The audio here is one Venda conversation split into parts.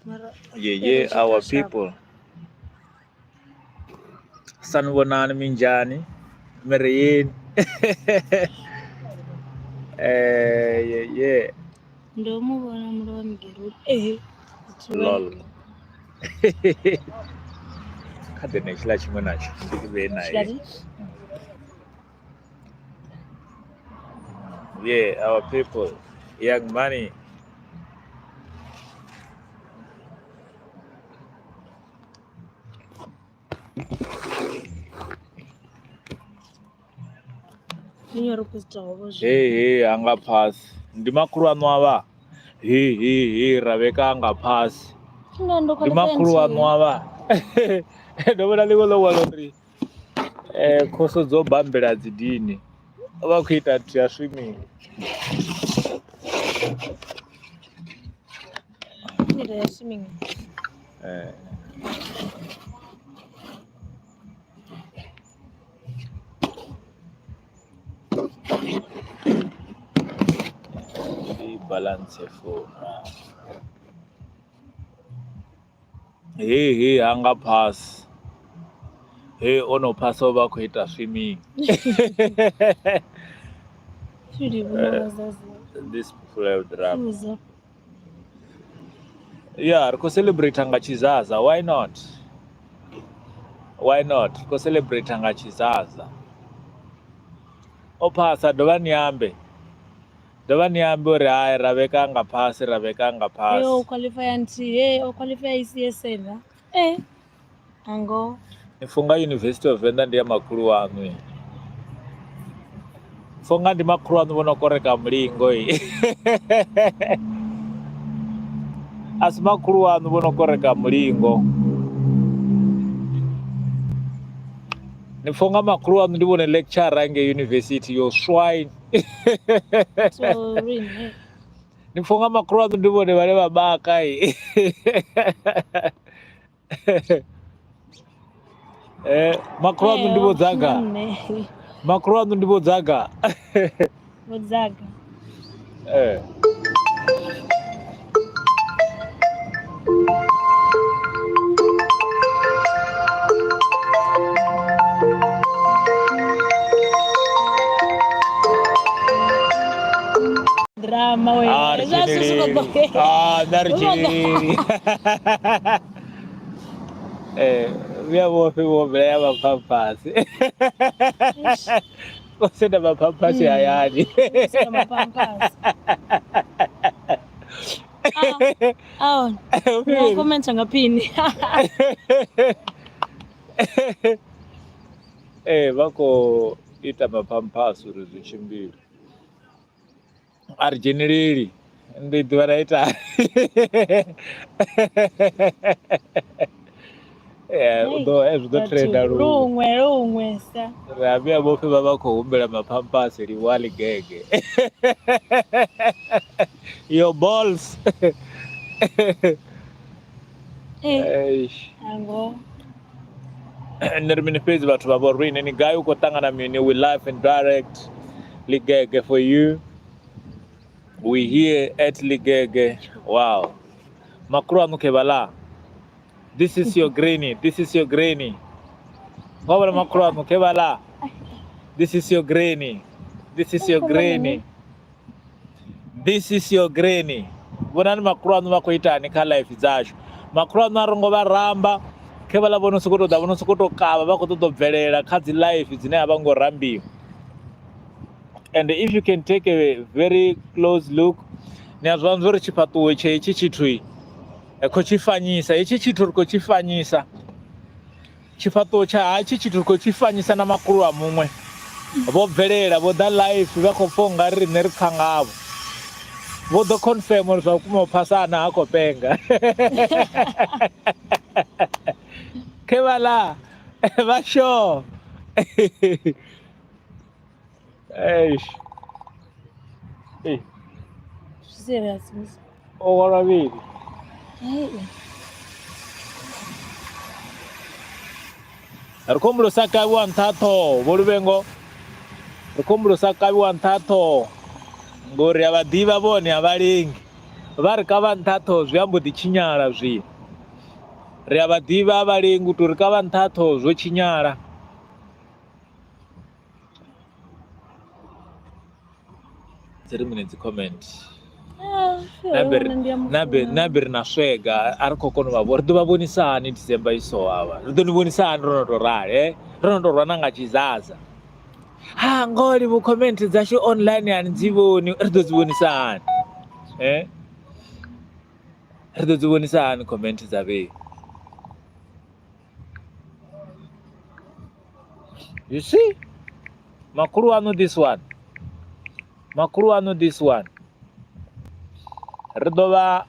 Mara Yeah, yeah, our people. Sanibonani minjani? Mi ri yini? Yeah, yeah. Ndo mu vhona mulovha migeruni. Ehe. Lol. Kha ḓe na hetshiḽa tshiṅwe natsho ndi vhe naye. Yeah, our people. Young Money. Hey, hey, anga phasi. Ndi makhulu aṋu avha. Hey, hey, hey, Raveka anga phasi. Ndi makhulu aṋu avha. Ndo vhona ḽiṅwe ḽo ṅwala uri khoso dzo bambela dzi dini. Vha khou ita nthu ya swimming. Ya swimming. Ndi balance phone. He he hanga phasi. He ono phasa o vha a khou ita swimming. This people have drama. Yeah, ri khou celebrate nga tshizaza. Why not? Why not? Ri khou celebrate nga tshizaza. O phasa dovha ni ambe. Dovha ni ambe uri hai Raveka nga phasi, Raveka nga phasi. Yo qualify nthihi, hey, o qualify ECSL. Eh. Ango. Ni funga University of Venda ndi ya makhulu waṋu. Funga ndi makhulu waṋu vho no koreka mulingo. A si makhulu waṋu vho no koreka mulingo. Ni funga makhulu waṋu ndi vhone lecturer ngei university yo swine. Sorry. Ni funga makhulu waṋu ndi vhone vhane vha baka. Makhulu waṋu ndi Vho Dzaga. Makhulu waṋu ndi Vho Dzaga. Vho Dzaga. Drama we. Ah, ri dzheneleli. Ah, nṋe a ri dzheneleli. Vhuya vhofhe vho bvela ya maphamphasi. Vho senda maphamphasi hayani. Ah, oh, comment nga pini. Vha khou ita maphamphasi uri zwi tshimbile. A ri dzheneleli ndi ḓuvha ra ita u ḓo zwi ḓo trenda luṅwe luṅwe sa ri a vhuya vhofhe vha vha khou humbela maphamphasi liwa ḽigege your balls. Eish. Ango. Nṋe ri mini fhedzi vhathu vha vho riṋe ni gai u khou ṱangana mini we live and direct Ligege for you. We here at Ligege. Wow. Makhulu aṋu khe vhala. This is your granny. This is your granny. Nga vhona makhulu aṋu khe vhala. This is your granny. This is your granny. This is your granny. Vhonani makhulu aṋu vha khou itani kha life dzashu. Makhulu aṋu a ro ngo vha ramba khe vhaḽa vho no sokou tou ḓa vho no sokou tou kavha vha khou ṱoḓa u bvelela kha dzi life dzine a vha ngo rambiwa. And if you can take a very close look, ni a zwi vhona uri tshifhaṱuwo tshe hetshi tshithu ri khou tshi fanyisa, hetshi tshithu ri khou tshi fanyisa. Tshifhaṱuwo tsha hetshi tshithu ri khou tshi fanyisa na makhulu a muṅwe. Vho bvelela vho ḓa live vha khou pfha ungari riṋe ri pfha ngavho. Vho ḓo confirm uri zwa vhukuma u phasa ana ha khou penga. Khe vhaḽa vha sure. Eish. Ei. Serious. Miss. O walwa vhili. Hey. Ri khou humbula u sa kavhiwa nṱha ha ṱhoho vho Luvhengo. Ri khou humbula u sa kavhiwa nṱha ha ṱhoho ngori a vha ḓivha vhone a vha lengi. Vha ri ka vha nṱha ṱhoho zwi ambo ḓi tshinyala zwino. Ri a vha ḓivha a vha lengi u tou ri ka vha nṱha ṱhoho zwo tshinyala. Dzi ri mini dzi comment? Nabe ri na swega a ri khou kona u vha vho ri ḓo vha vhonisa hani December i so avha ri ḓo ni vhonisa hani ro no tou rali eh ro no tou rwana nga tshizaza ha ngoho livhu comment dzashu online ani dzi vhoni ri ḓo dzi vhonisa hani eh ri ḓo dzi vhonisa hani comment dza vhei you see makhulu waṋu this one makhulu waṋu this one ri ḓo vha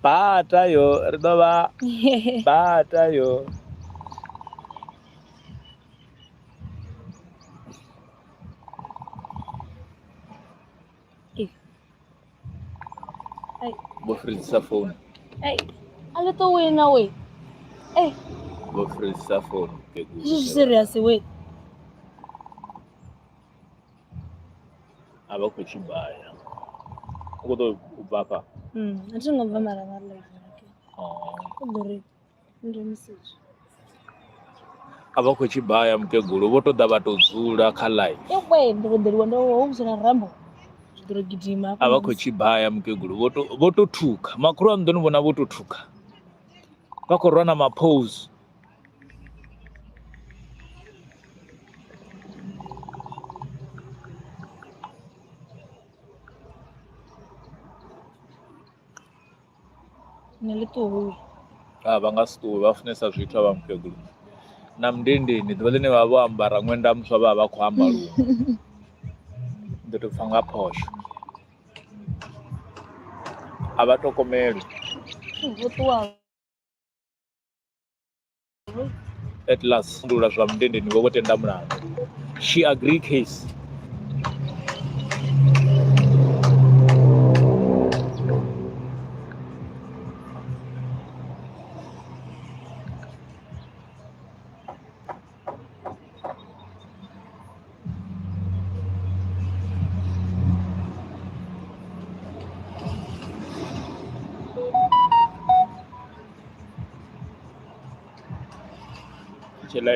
bata yo ri ḓo vha bata yo Vho freezisa phone. Ei, a ḽi ṱo wina we. Ei. Vho freezisa phone. Zwi serious we. A vha khou tshibaya. U khou ḓo u bva afha? A thi ngo bva mara vha live. Oh. U ḓo ri ndi message. A vha khou tshibaya mukegulu vho tou ḓa vha tou dzula kha live. Ewe ndi khou ḓeliwa ndo humbusela rambo. Zwi ḓo gidima. A vha khou tshibaya mukegulu vho to vho to thukha. Makhulu aṋu ḓo ni vhona vho to thukha. Vha khou rwa na mapose. Nṋe ḽi ṱuwi. A vha nga si ṱuwe vha funesa zwithu avha mukegulu na mundendeni ḓuvha ḽine vha vha vho ambara ṅwenda muswa vha vha vha khou amba luṅwe ndi ḓo tou pfha nga phosho a vha tokomelwi. Vho ṱuwa. At last ndula zwa mundendeni vho vho tenda mulandu. She agree case.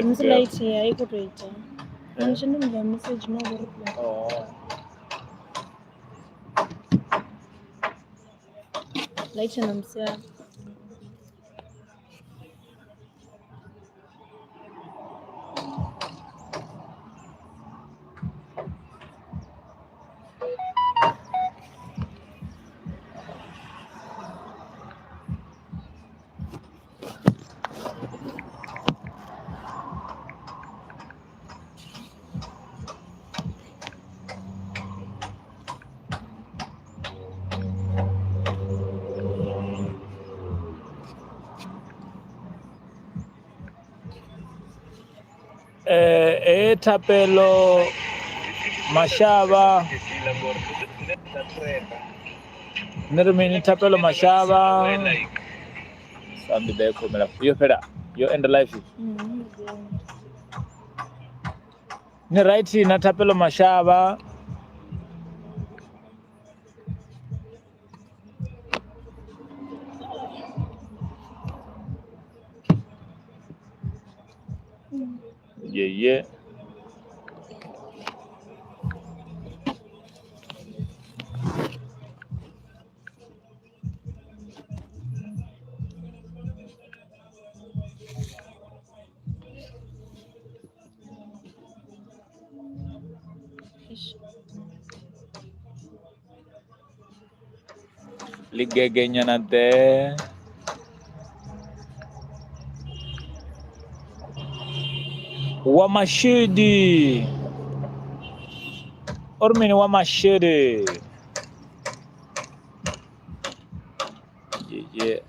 Musi light ya i khou tou ita ndi tshi ndi message no vho reply. Oh. Light na musi E Thapelo Mashava ni ri mini Thapelo Mashava sambi ḓa khomela yo fhela yo end life ni right na Thapelo Mashava yeah yeah Ligegenyana ḓe wa mashidi o ri mini wa mashidi ye ye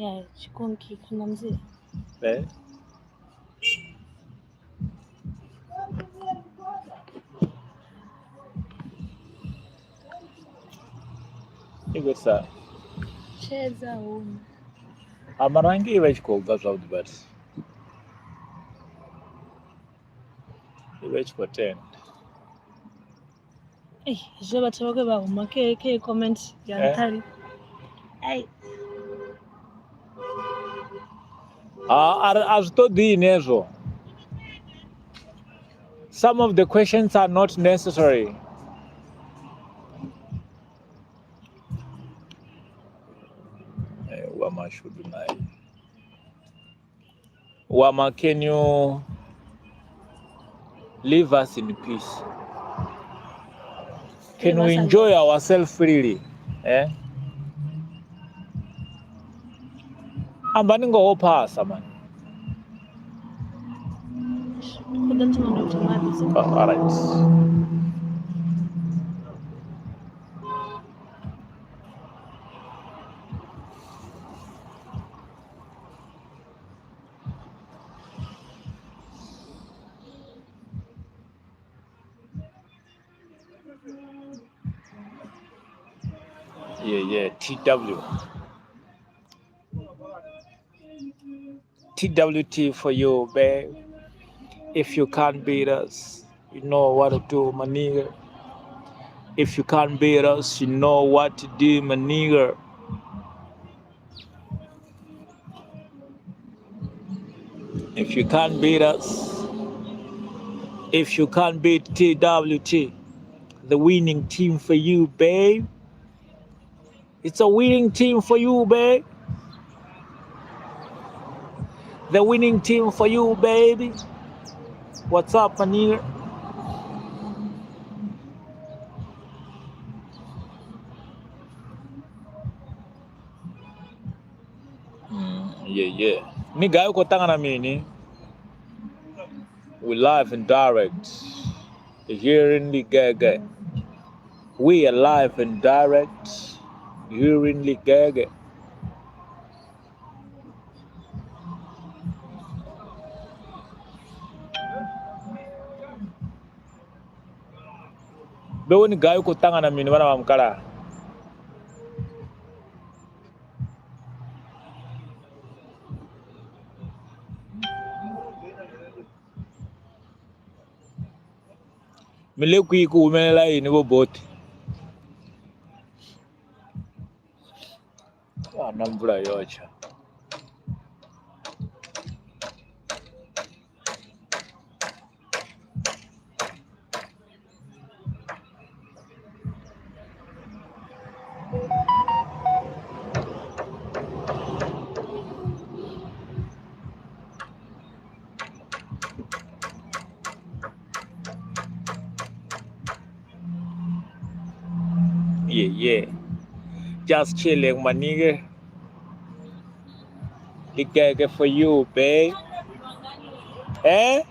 Ya tshikonki kana mzi. Eh? Igwesa. Tshedza hone. A marangi i vha i tshi khou bva zwavhuḓi but i vha i tshi khou tenda. Ei, zwe vhathu vha khou vha huma khe khe comment ya Eh? nṱha li. Ai, Ha a ri- a zwi ṱoḓi ini hezwo. Some of the questions are not necessary. Wama should naye. Wama, can you leave us in peace? Can leave we us alone. enjoy ourselves freely? Eh? Ambani ngoho phasa man. Khou ḓa thoma ndo thoma a vhidza. Oh, all right. Yeah, yeah. TW. TWT for you, babe. If you can't beat us, you know what to do, my nigga. If you can't beat us, you know what to do, my nigga. If you can't beat us, if you can't beat TWT, the winning team for you, babe. It's a winning team for you, babe. The winning team for you, baby. What's up, my nigga? Yeah, yeah. Nigga, u khou ṱangana mini? We live and direct here in Ligege. We are live and direct here in Ligege. Bewe ni gai u khou ṱangana mini vhana vha mukalaha? Mi le kwihi ku humelela yini vo boti? Ah, na mvula yo tsha. Yeah, yeah. Just chilling, my nigga. Ligege for you, babe. Eh?